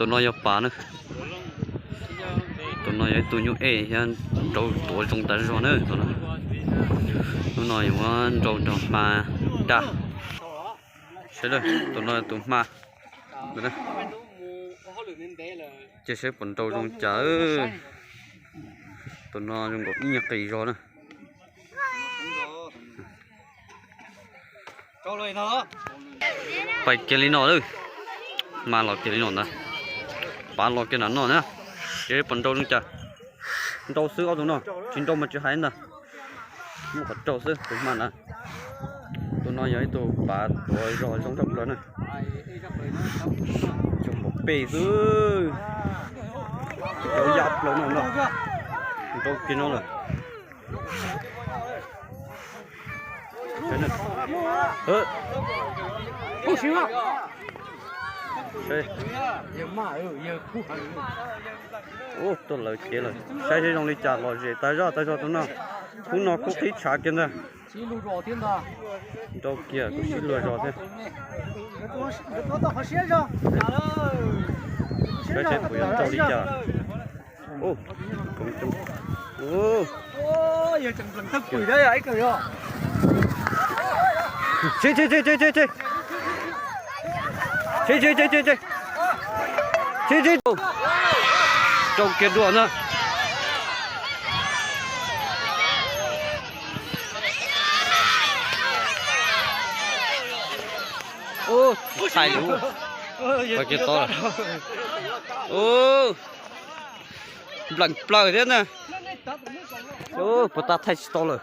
Tus no yog Pav na. Tus no yog ib tug nyuj ej thiab nrau tuav zoo tas zog na tus no. Hnub no yuav nrau nrog hma daj. Saib, tus no tus hma. Ces saib puas nrau zoo cas. Tus no zoo nkaus ib nyuag qis zog na. Pais kiag li no lawm. Hma los kiag li no ntag. Pav los kiag nram no na. Ces puas nrau zoo cas. Nrau xwb ob tug no, tsis nrau mas tsis hais ntag. Muaj qhov raug xwb tus hma na. Tus no yog ib tug Pav tuav zog zoo tshaj plaws na. Cov pom pej xwb. Cov ya plaws no no. Nrau kiag no lawm. Ub, tuaj lawv kev lawm, saib seb zoo li cas, lom zem tas zog tas zog tus no. Khub no khub qhib tshav kiag ntag. Nrau kiag kuj sib luag zog thiab. Saib seb puas yuav nrau li cas. Rau kiag dua na. Ub, tsis txhais li. Ua kiag tau lawm. Ub, npleem plaws thiab na. Ub, puas tau thaij tsis tau lawm.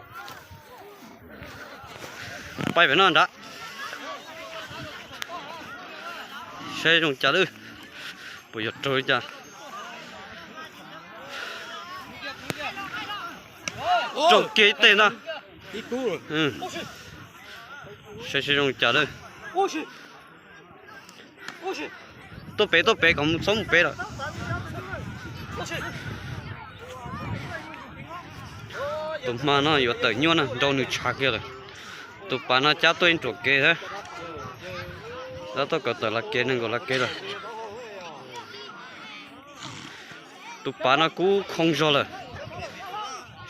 Pais pem no nrad. Saib zoo cas lawm. Puas yuav raug li cas. Raug kiag ib teg ntag. Saib seb zoo li cas lawm. Tuaj pem, tuaj pem, kom txhob mus pem lawm. Tus hma no yuav tawm nyuaj na, nrau nws tshav kiag lawm. Tus pav no cab tuaj ib ruam kev thiab. Tab tom kawm tawm lawv kev, nees nkaum lawv kev lawm. Tus pav no kub khoo zog lawm.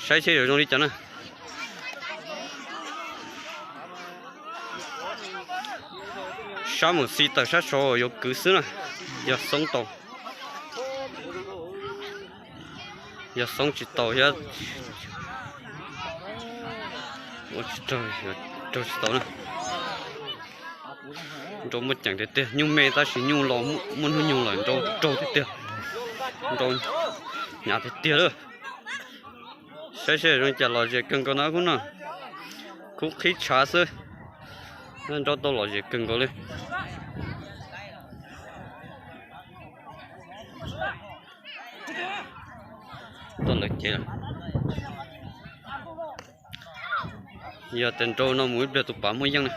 Saib seb yuav zoo li cas na. Sab mus xi tawm sab saud yuav kwv xwb na. Yog xoob tau, yog xoob tsis tau thiab. Ua tsis raug, raug tsis tau na. Nrau muaj ceem tiag tiag, nyuj me tab sis nyuj los muaj hnub nyoog lawm, nrau raug tiag tiag. Nrau hnyav tiag tiag lawm. Saib seb zoo cas, lom zem kawg nkaus no khub no. Khub qhib tshav xwb. Nrau tau lom zem kawg nkaus li. Tuaj lawv cev lawm. Yog tias nrau no mus ib pliag tus pav muaj yeej na.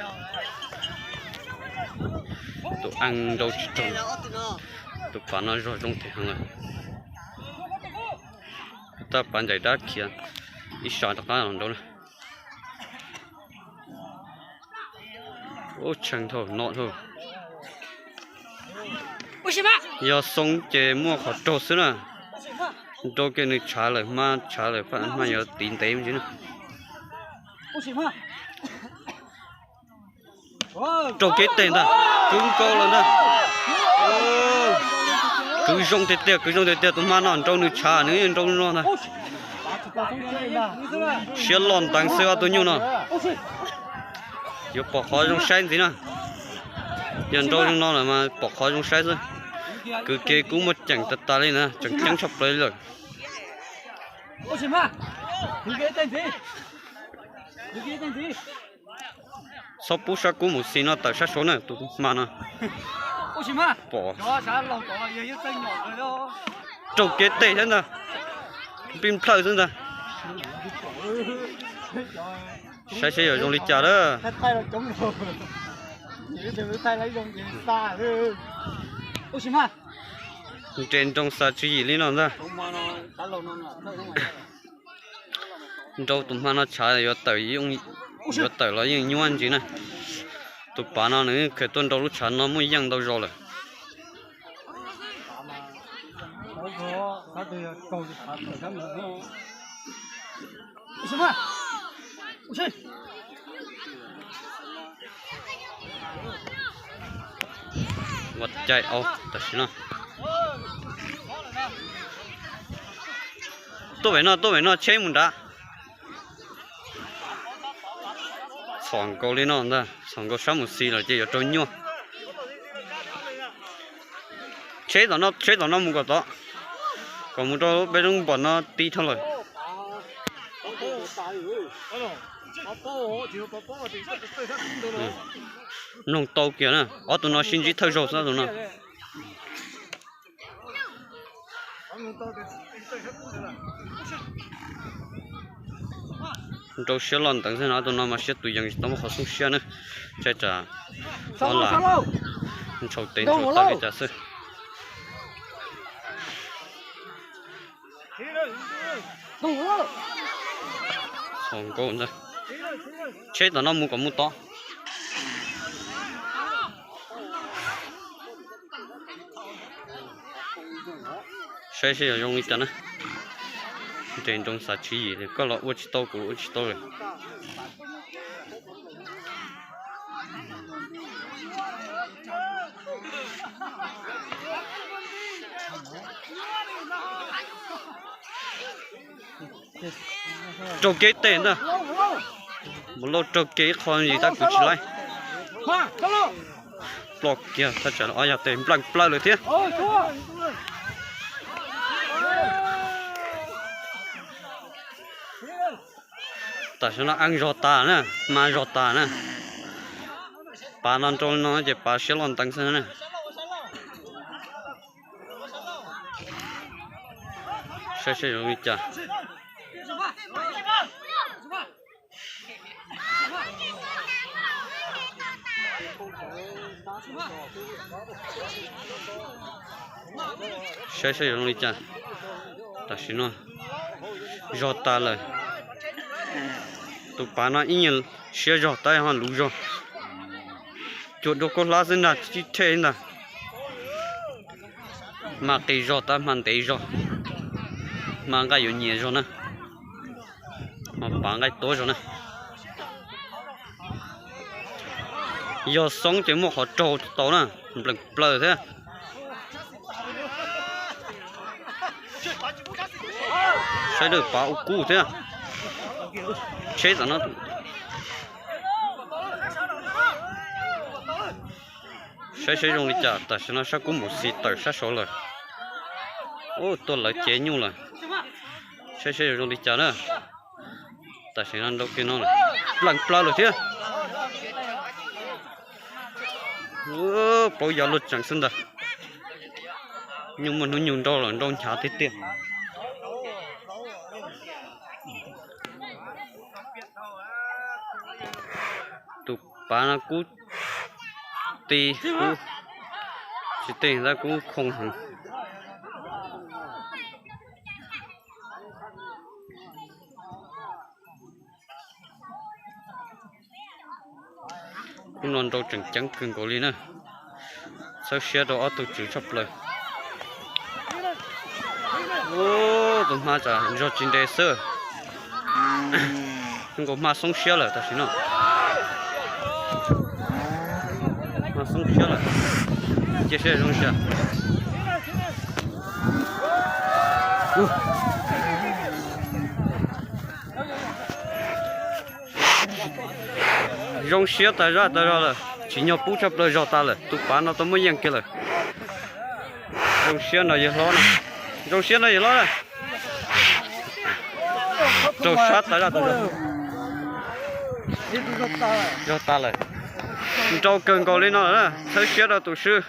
Tus eej nrau tsis raug. Tus pav no zog zoo tiag heev lawm. Tab pav ncaim dab khiav ib sab rov qab los nrau na. Ub, tshee dhau no dhau. Yog xoob ces muaj qhov raug xwb na. Nrau kiag nws tshav lawm, hma tshav lawm, hma yuav tiv ntev me ntsis na. Raug kev teg ntag, kwv nkaus lawm ntag. Kwv zoo tiag tiag, kwv zoo tiag tiag, tus hma no nrau nws tshav nws nrau no ntag. Siab loj nteev xwb ob tug nyuj no. Yuav pom qhov zoo saib ntxiv na. Yog nrau zoo no lawm mas pom qhov zoo saib xwb. Kwv kev kub muaj ceem tas tas li na, tseem ceeb tshaj plaws li lawm. Txhob pub sab kub mus xi no tawm sab saud na tus hma no. Pom. Raug kev teg thiab ntag. Npij nplhawj xwb ntag. Saib seb yuav zoo li cas lawm. Nres nroo xav tswv yim li no ntag. Nrau tus hma no tshav yuav tawm, yuav tawm los yeej nyuaj ntsis na. Tus pav no nws kheev tuaj nrau lub tshav no muaj yeej ntau zaus lawm. Ua caij au tam sim no. Tuaj pem no, tuaj pem no, tsheb mus nrad. Txhom nkaus li no ntag, txhom nkaus sab mus xis lawm ces yuav raug nyuaj. Tsheb tom no, tsheb tom no mus kom tod, kom mus rau peb lub npom no tib dhau lawm. Mloog tau kiag na, ob tug no sib ntsib thawj zaug xwb tus no. Nrau siab loj nteev xwb no, tus no mas siab tus yees tsis tau muaj qhov xoob siab na. Tsaib tsam lam ntshaus tes ntshaus taw li cas xwb. Tsheb tom no mus kom mus tod. Saib seb yuav zoo li cas na. Nres nroo xav tswv yim, koj los ua tsis tau, kuv los ua tsis tau lawm. Raug kev tes ntag. Mus lauj, raug kev ib qho yim tab kuv tsis laib. Ploj kiag thaj tsam ob yog tes nplees plaws lawm thiab. Tam sim no eeb zog tas na, hma zog tas na. Pav no nrau no ces pav siab loj nteev xwb na. Saib seb zoo li cas. Saib seb zoo li cas. Tam sim no zog tas lawm. Tus pav no ib nyuag siab zog tab ho luv zog. Cuag dua khaub hlab xwb ntag, tsis thej ntag. Hma qis zog tab hma ntev zog, hma nqaij yuav nyias zog na, ho pav nqaij tuab zog na. Yog xoob ces muaj qhov raug tau na, nplees plaws thiab. Saib dawm pav ua kub thiab. Tsheb tam no. Saib seb zoo li cas, tam sim no sab kub mus xis tawm sab saud lawm. Ub, tuaj lawv cev nyuj lawm. Saib seb zoo li cas na. Tam sim no nrau kiag no, nplees plaws lawm thiab. Paub yog luaj tsees xwb ntag. Nyuj muaj hnub nyoog nrau lawm, nrau nchav tiag tiag. Tus pav no kub ti kub tsis ti tab kub khoo heev. Hnub no nrau tseem ceeb kawg nkaus li na. Txhawb siab rau ob tug tswv tshaj plaws. Tus hma tsam zog tsis nres xwb. Zoo nkaus hma xoob siab lawm tam sim no. Hma xoob siab lawm. Cia seb zoo li cas. Zoo siab tas zaj tas zog lawm, tsim nyog pub tshaj plaws zog tas lawm, tus pav no tau muab yeej kiag lawm. Zoo siab no yawg hlob na, zoo siab no yawg hlob na. Raug sab tas zaj tas zog. Zog tas lawm. Nrau kawg nkaus li no lawm, txhawb siab rau tus swb.